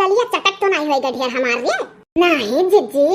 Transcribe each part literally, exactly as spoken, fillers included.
ललिया चटक तो नाहीं होइगा ढेर हमार रे? नाहीं जिज्जी,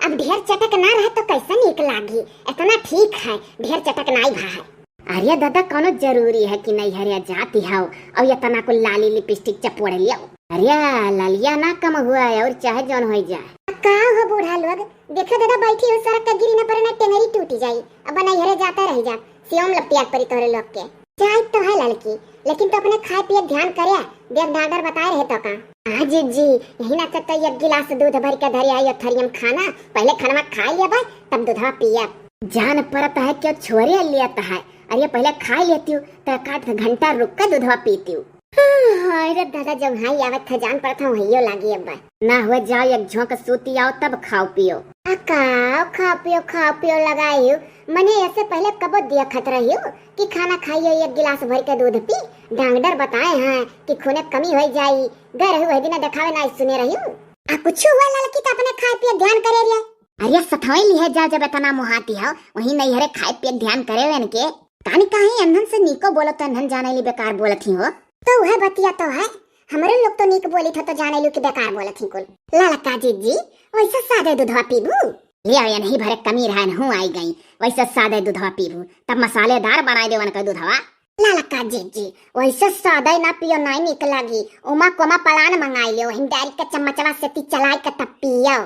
अब ढेर चटक ना रहे तो कैसे नीक लागी? इतना ठीक है, ढेर चटक नाहीं भा है। अरे दादा, कौनो जरूरी है कि नैहरे जाती हौ और इतना कुल लाली लिपस्टिक चपोड़ लियो? अरे ललिया ना कम हुआ है और चाहे जौन होइ जाए। का हो बूढ़ा लोग, देखो दादा बैठी हो सड़क के गिरी न परे ना टेंगरी टूटी जाई। अब नैहरे जाते रह जा, सियोम लपटिया परी तोहरे लोग के। जाए तो है ललकी, लेकिन तो अपने खाए पिए ध्यान करे, देख डॉक्टर बताए रहे तो का। हाँ जिज्जी, यही ना तो एक गिलास दूध भर के धरे आई थरियम खाना, पहले खाना खा लिया भाई, तब दूधवा पिया। जान परत है क्यों छोरे लेत है, अरे पहले खा लेती हूँ तो एक आध घंटा रुक के दूधवा पीती हूँ। हाँ, अरे दादा, जब हाई आवत है जान परत है वहियो लागी अब। ना हुआ जाओ एक झोंक सूती आओ तब खाओ पियो। आ खाओ खाओ पियो खाओ पियो लगाई हूँ, मने ऐसे पहले कबो दिया खत रही हूँ कि खाना खाइए एक गिलास भर के दूध पी, डॉक्टर बताए हैं कि खूने कमी हो जाई, गए रही वही दिन देखावे ना सुने रही हूँ। आ कुछ हुआ ललकी तो अपने खाए पिए ध्यान करे रिया। अरे सथवई लिहे जा, जब इतना मुहाती हो, वहीं नैहरे खाए पिए ध्यान करे वेन के। कानी काहे अन्हन से नीको बोलो तो अन्हन जाने ली बेकार बोलत ही हो। तो वह बतिया तो है, हमरे लोग तो नीक बोली थो तो जाने लू कि बेकार बोलत ही कुल। ललका जिज्जी, वैसे सादे दूधवा पीबू? ले आओ, ये नहीं भरे कमी रहन हूँ आई गई, वैसे सादे दूधवा पीबू, तब मसालेदार बनाए देवन का दूधवा। ललका जिज्जी, वैसे सादे ना पियो, नाई नीक लागी, उमा कोमा पलान मंगाई लियो, वहीं डायरेक्ट के चम्मचवा से ती चलाई के तब पियो।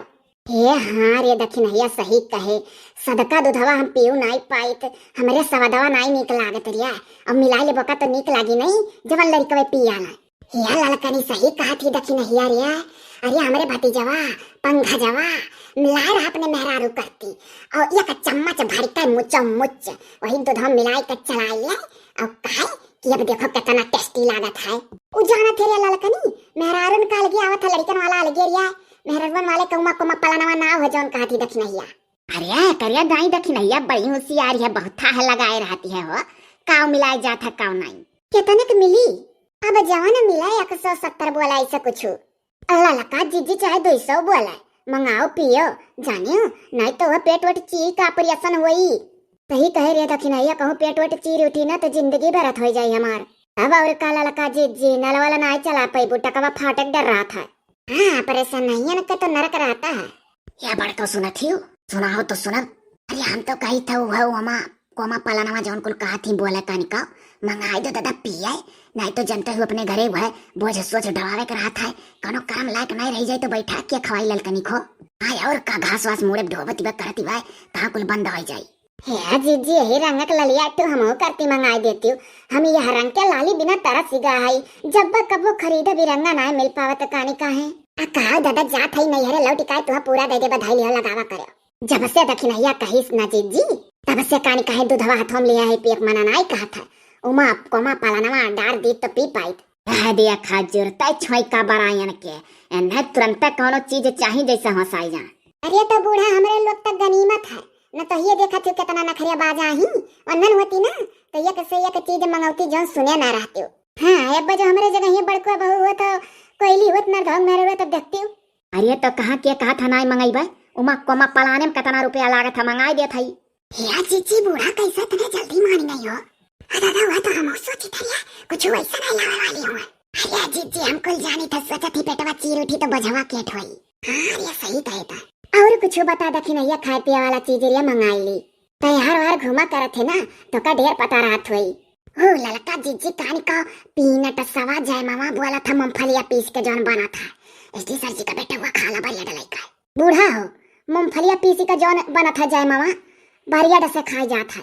हे हाँ रे दखिनहिया, सही कहे, सदका दूधवा हम पीऊ नाई पाइत, हमरे सवदवा नाई नीक लागत रिया। अब मिलाई लेबो का तो नीक लागी नहीं, जवन लड़कवे पियाला। हे ललकनी सही कहत ही दखिनहिया रिया, अरे हमरे भतीजवा, पंखजवा, मिलाए रहा अपने मेहरारू करती, और एक चम्मच भर के मुचो मुच, वही दूधवा मिलाई के चलाई ले, और कहे कि अब देखो कितना टेस्टी लागत है। उ जानत है रे ललकनी, मेहरारून का अलगे आवत है, लड़कन वाला अलगे रिया, मेहरारून वाले कौमा कोमा पलानवा ना हो जौन कहत ही दखिनहिया। अरे करिया दाई दखिनहिया बड़ी होशियार है, बहुत थाह लगाए रहती है हो, काव मिलाए जात है काव नाई। कितने क मिली? अब जवन मिला एक सौ सत्तर बोला ऐसा कुछ। अल्लाह लका जिज्जी चाहे दो सौ बोला, मंगाओ पियो, जानियो, नाई तो वह पेट वेट चीर का ऑपरेशन होई। सही कहे रे दखिनहिया, कहूँ पेट वेट चीर उठी ना तो जिंदगी भरत हो जाई हमार। अब और का ललका जिज्जी, नल वाला नाई चला पैबू, टकवा फाटक डर रहा था। हाँ, परेशान नहीं है, इनके तो नरक रहता है। या बड़को सुनत ही हो, सुनाओ तो सुनब। अरे हम तो कही था वह ओमा, कोमा पलानवा जौन कुल कहा थी बोले कानी का, मंगाई दो दादा पिए, नहीं तो जनते हुए अपने घरे वह बोझ सोच डरावे के रहा था, कौनो काम लायक नहीं रह जाए तो बैठा के खवाई ललकनी को। हाँ और का घास वास मुड़े ढोबत बा करती बा, तहाँ कुल बंद हो जाई। हे जिज्जी, यही रंग के ललिया टू हमहू करती मंगाई देती हूँ। हम यह रंग के लाली बिना तरस गा हई। जब कबो खरीदे भी रंगा नाय मिल पावत कानी काहे? आ कहा दादा जात हई नैहरे लौट काहे तुहा पूरा दे दे बधाई लिया लगावा करे। जब से दखिनहिया कहिस ना जिज्जी, तब से कानी काहे दूधवा हाथों में लिया है पियक मना नाय कहा था। उमा कोमा पालनवा डार दी तो पी पाइत। कह दिया खाजुर तय छोई का बरायन के, एन्हे तुरंत कौनो चीज चाही जैसे हंसाई जा। अरे तो बूढ़ा हमरे लोग तक गनीमत है, न तो ये देखा थी कितना नखरे बाजा ही, वन्नन होती ना तो एक से एक चीज मंगौती जौन सुने ना रहते हो। हाँ, अब जो हमरे जगह ये बड़को बहू हो तो कोयली होत ना धोंग मेरे हुए तब देखती हूँ। अरे तो कहाँ के कहा था नाई मंगाई बा, उमा कोमा पलाने में कितना रुपया लागत है मंगाई देत हई। हे जिज्जी बूढ़ा कैसे इतने जल्दी मानी नहीं हो? अरे दादा वह तो हम सोची था कुछ वैसा नहीं लावे वाली हूँ। अरे जिज्जी हम कुल जानी था सोचा थी पेटवा चीर उठी तो बझवा केट होई। हाँ, ये सही कहे था। और कुछ बता दखिनहिया खाए पिए वाला चीज रे मंगाई ली। तैयार वार घूमा करत है ना, तो का ढेर पता रहत होई। हो ललका जिज्जी कानी का पीनट सवा जय मामा बोला था मूंगफलिया पीस के जौन बना था। एसडी सर जी का बेटा हुआ खाला बढ़िया डलाई का। बूढ़ा हो, मूंगफलिया पीसी का जौन बना था जय मामा, बढ़िया से खाए जात है।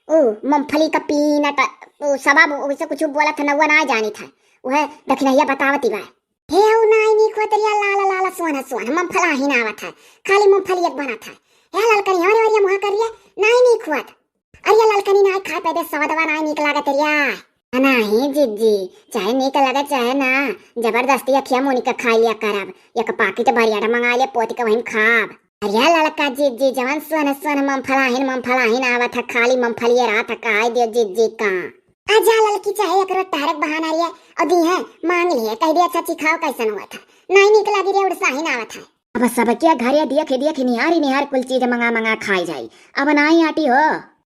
ओ मूंगफली का पीनट, ओ सवा वैसे कुछ बोला था नौवा ना जानी था। वह दखिनहिया बतावती बा। हे उ नाई नीक होत रिया लाल लाल सोन सोन मूंगफला ही ना आवत है, खाली मूंगफली एक बनत है। हे ललकनी हमरे ओरिया मुहा कर रिया, नाई नीक होत। अरे ललकनी नाई खाए पैदे सवदवा नाई नीक लागत रिया। नाही जिज्जी, चाहे नीक लगे चाहे ना, जबरदस्ती अखिया मुनी के खा लिया करब। एक पाकिट बरियाटा मंगा लिया पोत के वहीं खाब। अरे ललका जिज्जी, जवन सोन सोन मूंगफलाहिन मूंगफलाहिन आवत है, खाली मूंगफलिए रहत है, खाए दियो जिज्जी का। आ जा ललकी, चाहे एकरो टहरक बहाना रिया, और दी है, मांग लिए, कह दिया चाची खाओ कैसन हुआ था, नाई नीक लागी रे उड़साहिन आवत है। अब सबके घरे देख देख निहारी निहार कुल चीज मंगा मंगा खाई जाई, अब नाई आटी हो।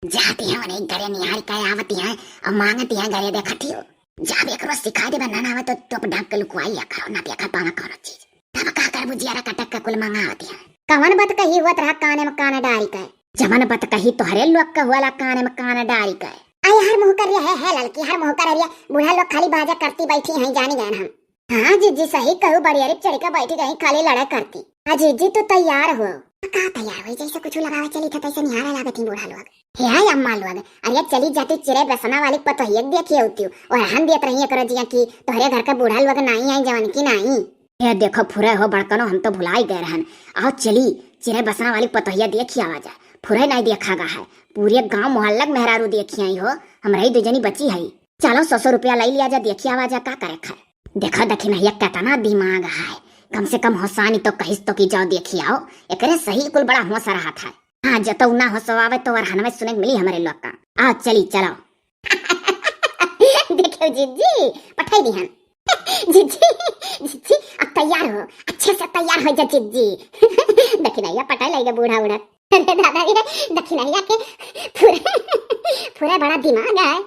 जाती है उन्हीं घरे निहारी का आवती है, अब मांगती है घरे देखती हो। जब एकरो सिखाइ देबा ना, ना आवे तो तोप ढांक के लुकवाइ लिया करो, ना देखा पावा कौनो चीज। तब का करबू, जियरा कटक के कुल मंगावत है। कवन बतकही होत रहा काने में कान डारी के? जवन बतकही तोहरे लोग के होला काने में कान डारी के। आई हर मुँह करिया है, है ललकी, हर मुँह करिया। बूढ़ा लोग खाली बाजा करती बैठी हैं, जानी गए हम। हाँ जिज्जी, सही कहू, बड़ियारी चढ़ के बैठी रही, खाली लड़े करती। हाँ जिज्जी, तू तैयार हो। का तैयार होई, जैसे कुछ लगावे चली था, तैसे निहारे लागत ही बूढ़ा लोग। हे अम्मा लोग, अरे चली जाती चिरे बसना वाली पतोहिया के देखी होती, और हन दियत रही एकरो जिया कि तोहरे घर के बूढ़ा लोग नाई आई, जवन की नाई। हे देखो फुरे हो बड़कनो, हम तो भुलाई गए रहन। आओ चली, चिरे बसना वाली पतोहिया देखी आवा जाए। फुरे नाई देखा गा है, पूरे गांव मोहल्ला के मेहरारू देखी आई हो, हम रही दो जनी बची है। चलो, सौ सौ रुपया लई लिया जा, देखी आवा जा, का करे खाए। देखो दखिनहिया, केतना दिमाग है, कम से कम होसानी तो कहिस तो कि जाओ देखी आओ, एकरे सही कुल बड़ा होश रहत है। हाँ, जतौ ना होसवावे तो अरहनवे सुने के मिली हमरे लोग का। आ चली, चलो। देखो जिज्जी, पठाई दिहन। जिज्जी, जिज्जी, अब तैयार हो, अच्छे से तैयार हो जा जिज्जी। दखिनहिया पटाई लाइगा बूढ़ा उढ़ा। अरे दादा रे, दखिनहिया के पूरा, पूरा बड़ा दिमाग है।